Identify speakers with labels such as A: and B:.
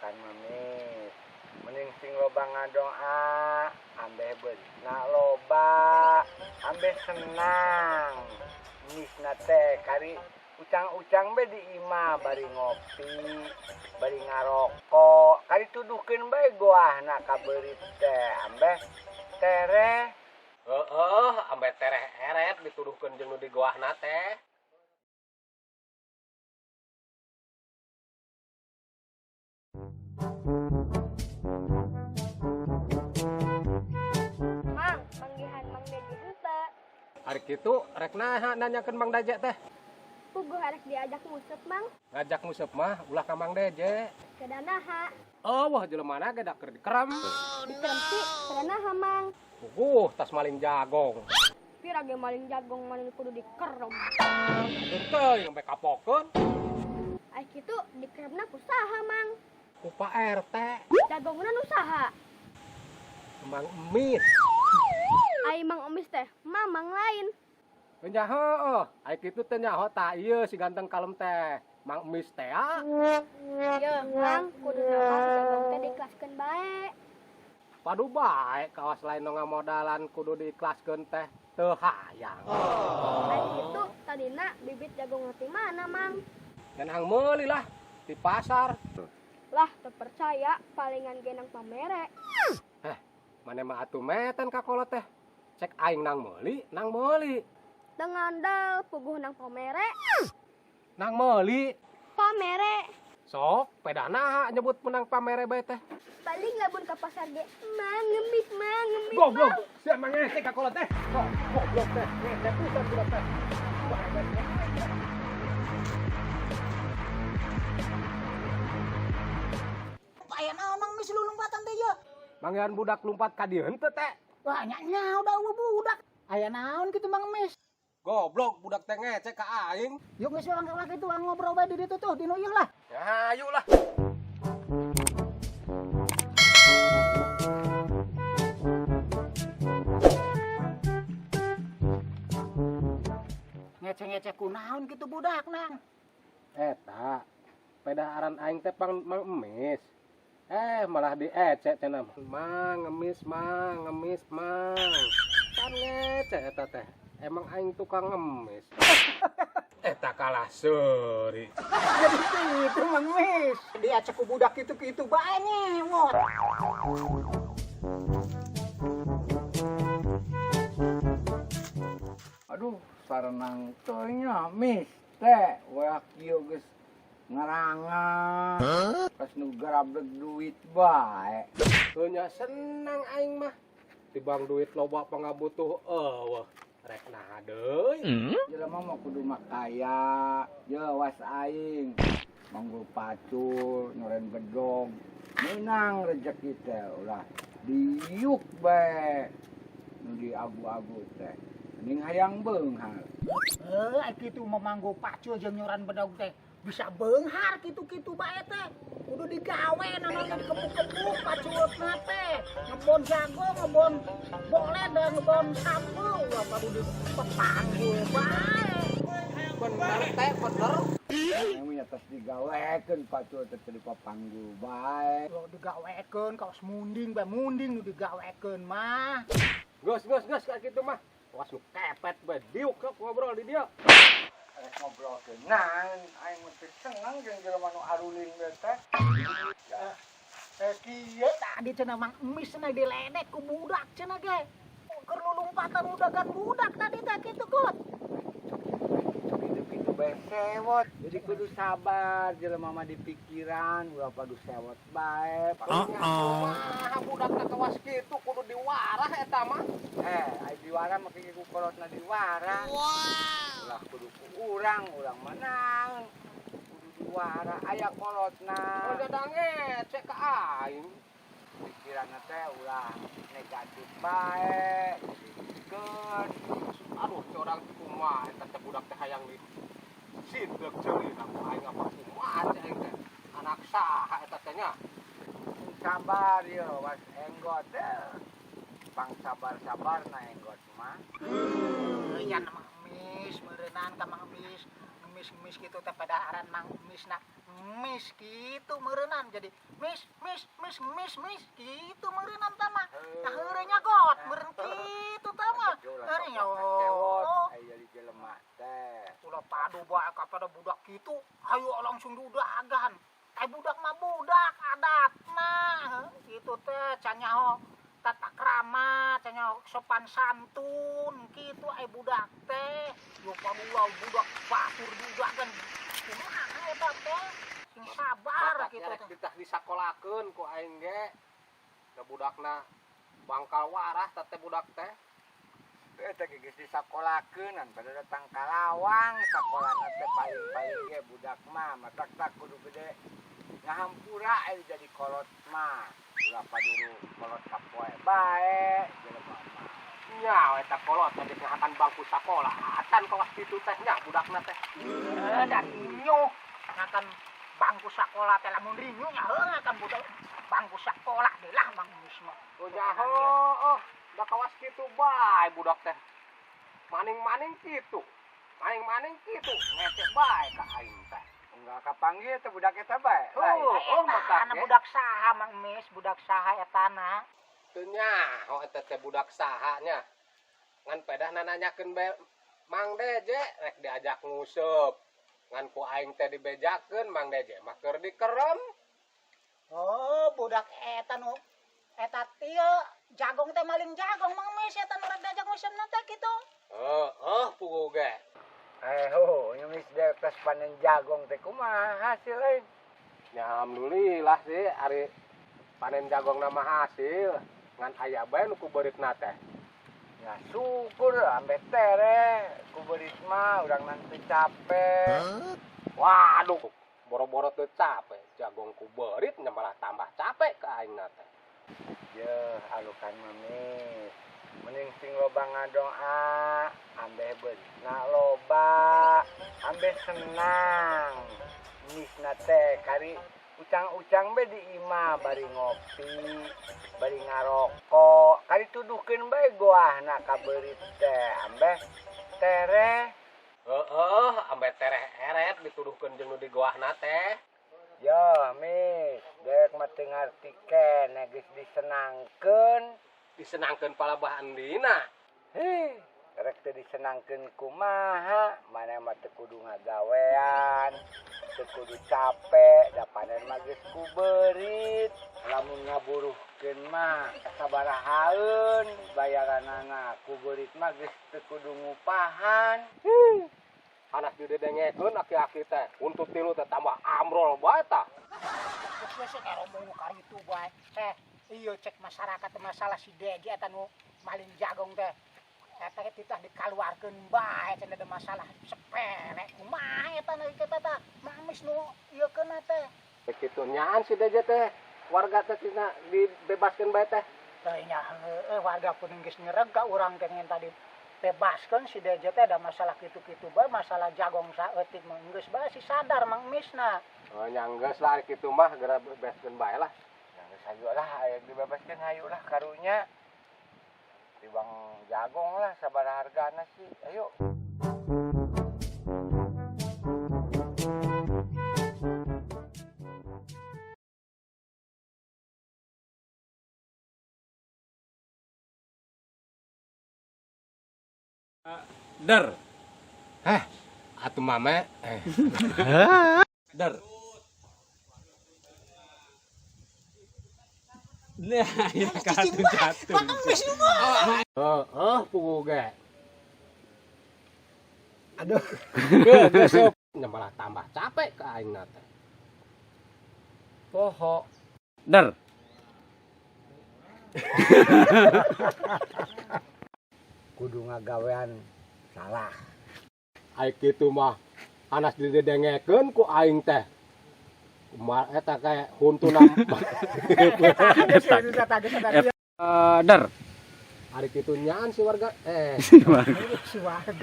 A: Makan mamis. Mending sing loba ngadoa, ambeh beuna loba, ambeh senang. Misna teh kari ucang-ucang be di imah bari ngopi, bari ngarokok, kari tuduhkeun bae goahna ka beurit teh, ambeh tereh.
B: Heeh, ambeh tereh eret dituduhkeun jeung nu di goahna teh.
C: Mang, manggihan Mang Deje henteu.
B: Ari kitu rek naha nanyakeun Mang Deje teh?
C: Puguh arek diajak nguseup, Mang.
B: Ngajak nguseup mah ulah ka Mang Deje.
C: Kedah naha?
B: Oh, wah jelema ge da keur dikerem.
C: Dikerem ti kedah naha, Mang?
B: Puguh tas maling jagong.
C: Pira ge maling jagong mana kudu dikerem.
B: Henteu sampe kapokeun.
C: Ai kitu dikeremna ku saha, Mang?
B: Ku Pak RT.
C: Jagongna nu saha?
B: Mang Emis.
C: Ai Mang Emis teh mamang lain.
B: Nya heueuh, ai kitu teh nyaho ta ieu si ganteng kalem teh. Mang Emis teh ah.
C: Yeuh, Mang, kudu napa si jagong teh diikhlaskeun bae.
B: Padu bae kawas lain nu ngamodalan kudu diikhlaskeun teh teu hayang.
C: Ai kitu tadina bibit jagong ti mana, Mang?
B: Ngan meuli lah di pasar.
C: Lah, teu percaya palingan ge nang pamere.
B: Heh, mane mah atuh meten ka kolot teh. Cek aing nang meuli, nang meuli.
C: Teu ngandel puguh nang pamere.
B: Nang meuli.
C: Pamere.
B: Sok, pedah naha nyebut menang pamere bae teh.
C: Paling lamun ka pasar ge mang ngemis, mang ngemis.
B: Goblok, sia mah ngecek ka kolot teh. Sok, goblok teh, ngecek pisan budak teh.
D: Aya naon Mang Mis lulumpatan teh ye?
B: Manggihan budak lumpat ka dieu henteu teh.
D: Wah, nya nya udah eueuh budak. Aya naon kitu Mang Mis?
B: Goblok budak teh ngecek ka aing.
D: Yuk geus urang kalah kitu urang ngobrol bae di ditu tuh di nu ieu lah.
B: Ya hayu lah.
D: Ngecek-ngecek kunaon kitu budak nang.
B: Eta pedah aran aing teh pang Mang Emis. Malah diecek cenah. Mang ngemis, mang ngemis, mang. Pan ngecek eta teh. Emang aing tukang ngemis. Eta kalah seuri.
D: Jadi kitu Mang Mis. Diecek ku budak kitu-kitu bae nyewot.
A: Aduh, sarenang teu nya Mis teh weak kieu geus ngeranga. Pas nu garableg duit bae.
B: Teu nya senang aing mah. Tibang duit loba pangabutuh eueuh. Rek naha deui?
A: Jelema mah kudu makaya, ye was aing. Manggul pacul, nyoren bedog. Meunang rejeki teh ulah diuk bae. Nu diagu-agu teh. Mending hayang beunghar.
D: Heuh, ai kitu mah manggo pacul jeung nyoran bedog teh. Bisa beunghar kitu-kitu bae teh. Kudu digawe namanya dikebuk-kebuk paculna teh. Ngebon jago, ngebon boled, ngebon sapu, wah kudu dipepanggul bae.
B: Bener teh, bener.
A: Aing mah atas digawekeun pacul teh teu dipapanggul bae.
D: Lo digawekeun kaos munding bae munding nu digawekeun mah.
B: Geus geus geus ka kitu mah. Awas nu kepet bae diuk sok ngobrol di dieu.
A: Rek ngobrolkeun naon aing mah teu seneng jeung jelema nu arulin bae teh.
D: Kieu tadi cenah Mang Emis cenah diledek ku budak cenah ge. Keur lulumpatan udagan budak tadi teh kitu kot.
A: Kitu-kitu bae sewot. Jadi kudu sabar jelema mah di pikiran ulah padu sewot bae.
B: Kumaha budak teh kawas kitu kudu diwarah eta mah.
A: Ai diwara mah kieu ku kolotna diwara. Ulah kudu ku urang, urang mah naon. Kudu diwara aya kolotna.
B: Kalau dadang ngecek ka aing.
A: Pikiranna teh ulah negatif bae. Keun.
B: Aduh, si orang teh kumaha eta teh budak teh hayang di sideuk ceuli ku aing apa kumaha cek aing teh. Anak saha eta teh nya?
A: Sabar ye was enggot teh. Pang sabar-sabar na enggot mah.
D: Iya Mang Emis, meureunnan ka Mang Emis. Ngemis-ngemis kitu teh pada aran Mang Emis na mis kitu meureunnan, jadi mis mis mis mis mis kitu meureunnan tah mah. Tah heureuy nyagot meureun kitu tah mah. Heureuy nya oh.
A: Aya jadi jelema teh.
D: Ulah padu bae kapada budak kitu, hayu langsung diudagan. Eh, budak mah budak adatna kitu teh can nyaho tata krama, can nyaho sopan santun kitu ai budak teh. Yo padu budak batur diudagan. Kumaha eta teh? Sing sabar
B: Matak
D: kitu
B: nyarek
D: teh.
B: Ditah disakolakeun ku aing ge. Da budakna bangkal warah teh budak teh.
A: Eta ge geus disakolakeun pada datang Kalawang sakolana teh paling-paling ge budak mah matak tak kudu gede ngahampura aya jadi kolot mah ulah paduru kolot kapoe bae jelema mah.
B: Nya eta kolot teh ngahakan bangku sakola. Atan kawas kitu teh nya budakna teh.
D: Eh, dan rinyuh ngakan bangku sakola teh, lamun rinyuh nya heuh ngakan budak bangku sakola deui lah Mang Emis mah.
B: Oh nyaho, oh, da kawas kitu bae budak teh. Maning-maning kitu. Maning-maning kitu ngecek bae ka aing teh.
A: Enggak kapanggil teh budak eta bae.
B: Oh,
A: Lain.
B: oh, matak
D: Eta
B: ge.
D: budak saha Mang Emis, budak saha etana?
B: Teu nyaho eta teh budak saha nya. Ngan pedah nanyakeun bae Mang Deje rek diajak nguseup. Ngan ku aing teh dibejakeun Mang Deje mah keur dikerem.
D: Oh, budak eta nu eta tieu jagong teh, maling jagong Mang Emis, eta nu rek diajak nguseup teh kitu.
B: Heeh, puguh ge.
A: Eh, ho, nyemis deh tes panen jagong teh kumaha hasil euy?
B: Ya alhamdulillah sih ari panen jagong nama hasil ngan aya bae nu ku beuritna teh.
A: Ya syukur ambe tere ku beurit mah urang nanti capek.
B: Waduh, boro-boro teu capek, jagong ku beurit nya malah tambah capek ke aing teh.
A: Ye, alukan mamis. Mending sing loba ngadoa, ambeh beunna loba, ambeh senang. Misna teh kari ucang-ucang be di imah bari ngopi, bari ngarokok, kari tuduhkeun bae goahna ka beurit teh ambeh tereh.
B: Heeh, ambe tereh eret dituduhkeun jeung nu di goahna teh.
A: Yo, Mis, dewek mah teu ngarti keneh geus disenangkeun.
B: Disenangkeun palabah endina.
A: Hih, rek teu disenangkeun kumaha, maneh mah teu kudu ngagawean, teu kudu capek, da panen mah geus ku beurit. Lamun ngaburuhkeun mah sabarahaeun bayaranana, ku beurit mah geus teu kudu ngupahan.
B: Hih. Anak didedengekeun aki-aki teh, untut tilu teh tambah amrol bae tah.
D: Geus we ngaromong nu karitu bae. Teh, iya cek masyarakat teh masalah si Deji eta nu maling jagong teh. Eta teh titah dikaluarkeun bae cenah ada masalah sepele. Kumaha eta nu kita tah Mang Emis nu ieu keuna teh?
B: Begitu nyaan si Deje teh, warga teh tina dibebaskeun bae teh.
D: Teh nya heueuh, warga pun geus nyereg ka urang teh ngen tadi bebaskeun si Deje teh, ada masalah kitu-kitu bae, masalah jagong saeutik mah geus bae si sadar Mang Emisna.
B: Oh, nya geus lah kitu mah geura bebaskeun bae lah.
A: Ya geus hayu lah, aya dibebaskeun hayu lah karunya. Tibang jagong lah sabaraha hargana sih. Ayo.
B: Der. Heh, atuh mame. Eh. Der.
E: Nah, ini kartu jatuh.
D: Mang Emis nu mah.
B: Heeh, puguh ge.
A: Aduh.
B: Geus geus nya malah tambah capek ke aing teh.
A: Poho.
E: Der.
A: Kudu ngagawean salah.
B: Ai kitu mah anas didedengekeun ku aing teh. Ma eta kayak huntuna.
E: Der.
B: Ari kitu nyaan si warga eh
D: Si warga.